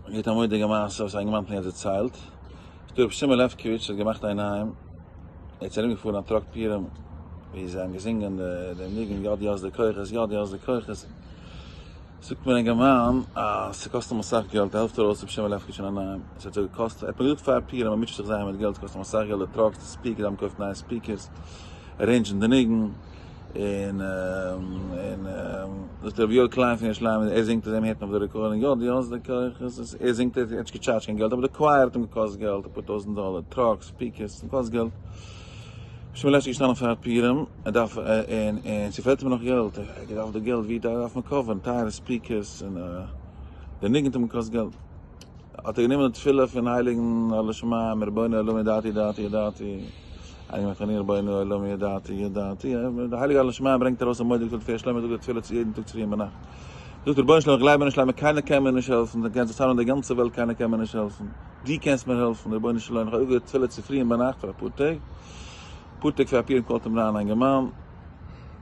געהערט א מורא'דיגע מעשה וואס א אינגערמאן האט מיר יעצט דערציילט. ס'דא רבי שמעון לעפקאוויטש האט געמאכט עיניים, ער איז ארום געפארן א truck פורים ווי זיי האבן געזינגען דעם ניגון יא דו האסט די כוחות יא דו האסט די כוחות, זאגט מיר אינגערמאן אז ס'קאסט אים אסאך געלט, ער העלפט ארויס רבי שמעון לעפקאוויטש אין עיניים, עס האט זיי געקאסט, ער האט מיר געזאגט פאר פורים ער מוטשעט זיך זייער מיט געלט, ס'קאסט אים אסאך געלט די trucks, די speakers, זיי האבן געקויפט נייע speakers, arrange ן די ניגון. און און זאגט רבי יואל קליין פון ירושלים ער זינגט עס אים הערט מען אויף די recording יא די האסט די כוחות ער זינגט ער האט נישט געטשארדזשט קיין געלט אבער די choir האט אים געקאסט געלט אפאר טויזענט דאלער trucks speakers ס'קאסט געלט שמואל לעש איז געשטאנען פאר פורים ער דארף און און ס'פעלט אים נאך געלט ער האט געדארפט די געלט ווי דארף מען cover ן טייערע speakers און די ניגון האט אים געקאסט געלט האט ער גענומען די תפילה פון הייליגן אור לשמים רבונו עולמים ידעתי ידעתי ידעתי, הייליגן מחניר רבונו עולמים ידעתי ידעתי, די הייליגע אור לשמים ברענגט ארויס א מורא'דיגע תפילה תפארת שלמה זאגט די תפילה צו יעדן טאג צופרי און ביינאכט, זאגט רבונו של עולם איך גלייב אין נישט שלמה קיינער קען מיר נישט העלפן, דו קענסט זיך צאמנעמען די גאנצע וועלט קיינער קען מיר נישט העלפן, דו קענסט מיר העלפן רבונו של עולם, איך האב אפגעזאגט די תפילה צופרי און ביינאכט פאר אפאר טעג, אפאר טעג פאר פורים call ט אים אריין א אינגערמאן,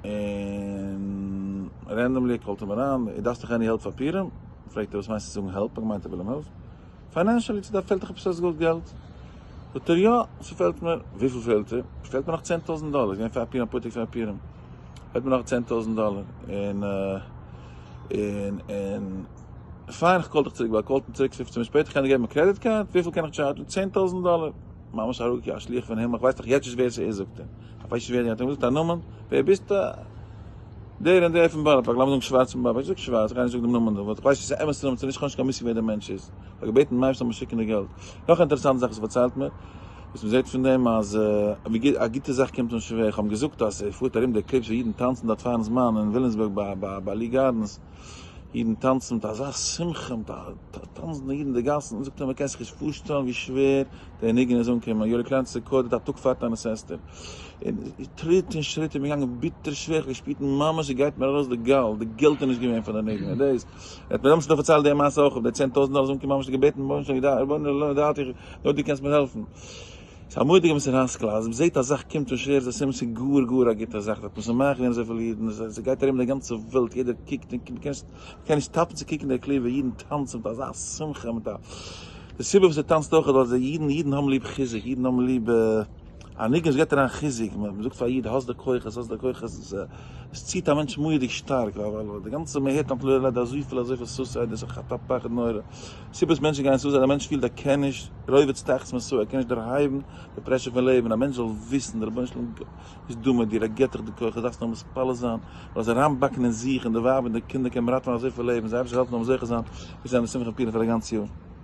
און randomly call ט אים אריין, דו דארפסט דאך any help פאר פורים? פרעגט ער וואס מיינסטו זאגן help? האט געמיינט ער וויל אים העלפן financially, צו דארף פעלט דיך עפעס אויס גאלד געלט? זאגט ער יא ס'פעלט מיר, וויפיל פעלט דיר? פעלט מיר נאך 10,000 דאלער, געווען פאר פורים אפאר טעג פאר פורים, פעלט מיר נאך 10,000 דאלער, און און און פיין איך call דיך צוריק, ווייל call ט אים צוריק פופצן מינוט שפעטער, איך קען דיר געבן א credit card? וויפיל קען איך טשארדזשן? 10,000 דאלער, ממש אראפגעקוקט א שליח פון הימל, איך ווייס דאך יעצט נישט ווער ס'איז זאגט ער, איך ווייס נישט ווער, האט ער אים געזאגט א נאמען, ווער ביסטו? דער און דער פון בארא פארק, לאמיר זאגן שווארץ פון בארא פארק, איך זאג שווארץ, איך גיי נישט זאגן דעם נאמען דא, ווייל איך ווייס נישט צו ס'איז אמת'ע נאמען צו נישט, איך האב נישט קיין מושג ווער דער מענטש איז, איך האב געבעטן דעם אייבערשטן זאל מיר שיקן די געלט. נאך א אינטערעסאנטע זאך וואס פארציילט מיר, וואס מ'זעט פון דעם אז ווי גוט א גוטע זאך קומט אן שווער, איך האב אים געזאגט אז ס'פארט ארום די clips ווי אידן טאנצן דארט פארן זמן אין וויליאמסבורג ביי ביי ביי לי גארדענס, אידן טאנצן מיט אזא שמחה, מיט א טאנצן די אידן אין די גאסן, זאגט ער מ'קען זיך נישט פארשטעלן ווי שווער דער ניגון איז אנגעקומען, יואלי קליין האט עס רעקארדעד א טאג פאר תענית אסתר, און טריט און שריט איז מיר געגאנגען ביטער שווער, איך האב געשפירט ממש ס'גייט מיר ארויס די גאל, די געלט איז נישט געווען פאר די ניגון, און דאס, ער האט מיר דעמאלטס נאך פארציילט די מעשה אויך, אויף די 10,000 דאלער איז אנגעקומען ממש געבעטן רבונו של עולם, רבונו של עולם דעתי, נאר דו קענסט מיר העלפן. ס'איז א מורא'דיגע מוסר השכל, אז מ'זעט א זאך קומט אן שווער איז א סימן ס'איז גאר גאר א גוטע זאך, דארף מען משמח ווערן אזויפיל אידן, ס'גייט ארום די גאנצע וועלט, יעדער קוקט און מ'קען נישט מ'קען נישט stop ן צו קוקן די clip ווי אידן טאנצן מיט אזא שמחה, מיט א, די סיבה וואס ער טאנצט אויך איז ווייל די אידן, אידן האבן ליב חיזוק, אידן האבן ליב א ניגון וואס געבט אריין חיזוק, מ'זאגט פאר א איד האסט די כוחות, האסט די כוחות, עס ציט א מענטש מורא'דיג שטארק, ווייל די גאנצע מ'הערט היינט ליידער אזויפיל אזויפיל suicide, דאס איז א פחד נורא. סיבה וואס מענטשן גייען suicide, א מענטש פילט ער קען נישט, רובץ תחת משאו, ער קען נישט דערהייבן די pressure פון לעבן, א מענטש זאל וויסן, דער רבונו של עולם איז דא מיט דיר, ער געבט דיך די כוחות, דארפסט נאר מתפלל זיין, זאל זיך אריינבאקן אין זיך, אין די ווייב און די קינדער קען מען ראטעווען אזויפיל לעבנס, אייבערשטער זאל העלפן זאל מען זוכה זיין, ביז זיין בשמחה פורים פאר א גאנץ יאר.